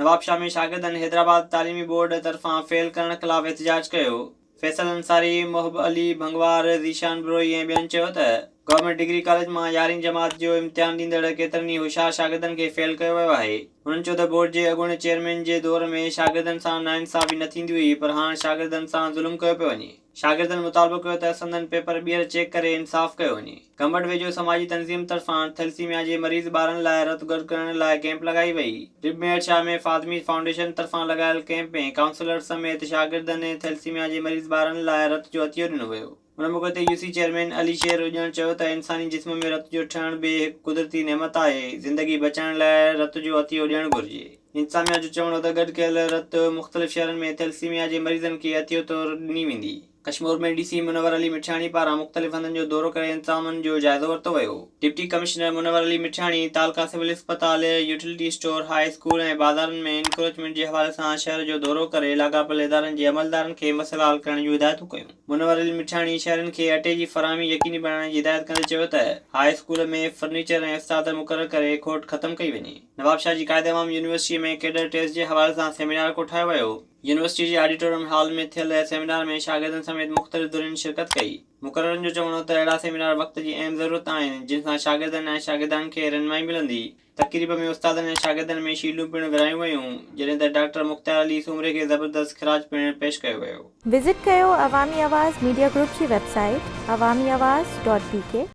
نوابشاهه ۾ شاگردن حيدرآباد تعليمي بورڊ طرفان فيل ڪرڻ خلاف احتجاج ڪيو. فيصل انصاري، محب علي ڀنگوار، ذيشان بروهي ۽ ٻين چيو ته گورنمينٽ ڊگري ڪاليج مان يارهين جماعت جو امتحان ڏيندڙ ڪيترن ئي هوشيار شاگردن کي فيل ڪيو ويو آهي. هنن چيو ته بورڊ جي اڳوڻي چيئرمين جي دور ۾ شاگردن سان ناانصافي نه ٿيندي هئي پر هاڻ شاگردن سان ظلم ڪيو پيو وڃي. شاگردن مطالبو ڪيو ته سندن پيپر ٻيهر چيڪ ڪري انصاف ڪيو وڃي. گمبٽ ويجهو سماجي تنظيم طرفان ٿيلسيميا جي مريض ٻارن لاء رت گڏ ڪرڻ لاء ڪئمپ لڳائي وئي. ڊپ ميهڙ شاهه ۾ فاطمي فائونڊيشن طرفان لڳايل ڪئمپ ۾ ڪائونسلر سميت شاگردن ۽ ٿيلسيميا جي مريض ٻارن لاء رت جو عطيو ڏنو ويو. ان موقعي تي يوسي چيئرمين علي شير اڄڻ چيو ته انساني جسم ۾ رت جو ٺهڻ به هڪ قدرتي نعمت آهي، زندگي بچائڻ لاء رت جو عطيو ڏيڻ گهرجي. انتظاميا جو چوڻ هو ته گڏ ڪيل رت مختلف شهرن ۾ ٿيلسيميا جي مريضن کي عطيو طور ڏني ويندي. ڪشمور ۾ ڊي سي منور علي مٺياڻي پاران مختلف هنڌن جو دورو ڪري انتظامن جو جائزو ورتو ويو. ڊپٽي ڪمشنر منور علي مٺياڻي تعلقه سول اسپتال، يوٽيلٽي اسٽور، هاء اسڪول ۽ بازارن ۾ انڪروچمينٽ جي حوالي سان شهر جو دورو ڪري لاڳاپيل ادارن جي عملدارن کي مسئلا حل ڪرڻ جون هدايتون ڪيون. منور علي مٺياڻي شهرين کي اٽي جي فراهمي يقيني بڻائڻ جي هدايت ڪندي چيو ته هاء اسڪول ۾ فرنيچر ۽ استاد مقرر ڪري کوٽ ختم ڪئي وڃي. نوابشاهه جي قائد عوام يونيورسٽيء ۾ ڪيڊر ٽيسٽ جي حوالي سان سيمينار ڪوٺايو ويو. يونيورسٽيء جي آڊيٽوريم هال ۾ ٿيل سيمينار ۾ شاگردن سميت مختلف ڌرين شرڪت ڪئي. مقررن جو چوڻ هو ته اهڙا سيمينار وقت جي اهم ضرورت آهن، جن سان شاگردن ۽ شاگردياڻين کي رهنمائي ملندي. تقريب ۾ استادن ۽ شاگردن ۾ شيلڊون پڻ ورهايون ويون، جڏهن ته ڊاڪٽر مختيار علي سومري کي زبردست خراج پڻ پيش ڪيو ويو. وزٽ ڪيو عوامي آواز ميڊيا گروپ جي website Awami Awaz dot B K.